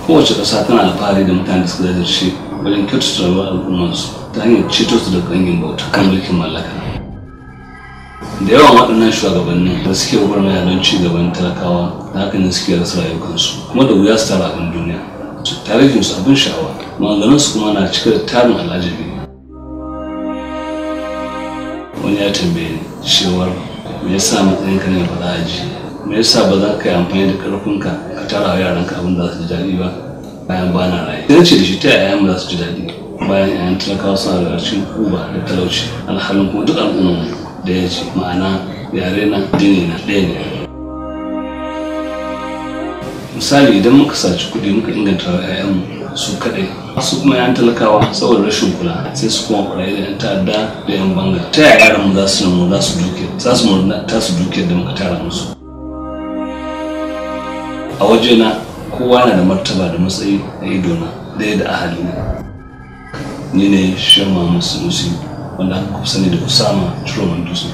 Kowace ƙasa tana alfahari da mutane da suka jajirce wajen kyautata rayuwar al'ummarsu ta hanyar ceto su daga ƙangin bauta kan mulkin mallaka. Da yawan waɗannan shugabannin da suke gwagwarmaya don ci gaban talakawa da haka ne suke rasa rayukansu, kuma da wuya su tara abin duniya. Tarihinsu abin sha'awa, maganganunsu kuma na cike da tarin al'ajabi. Wani ya tambaye ni cewar me yasa matsayinka ne faɗa aji, me yasa ba za ka yi amfani da ƙarfinka ka tara wa yaranka abin da za su ji daɗi ba bayan ba na raye. Sai ce da shi ta yaya mu za su ji daɗi bayan 'ya'yan talakawa suna da cikin kuba da talauci, alhalin kuma duk al'ummarmu da ya ce ma'ana yare na dini na ɗaya ne. Misali, idan muka saci kuɗi muka inganta wa 'ya'yanmu su kaɗai, su kuma 'yan talakawa saboda rashin kula sai su kuma ƙwarai da 'yan ta'adda da 'yan banga. Ta yaya yaranmu za su nemo za su duke za su murna ta su duke da muka tara musu? A wajena kowa na da martaba da matsayi a idona ɗaya da ahalina. Ni ne Shehu Muhammad Sanusi, wanda aka fi sani da Usama Ciroman Dutse.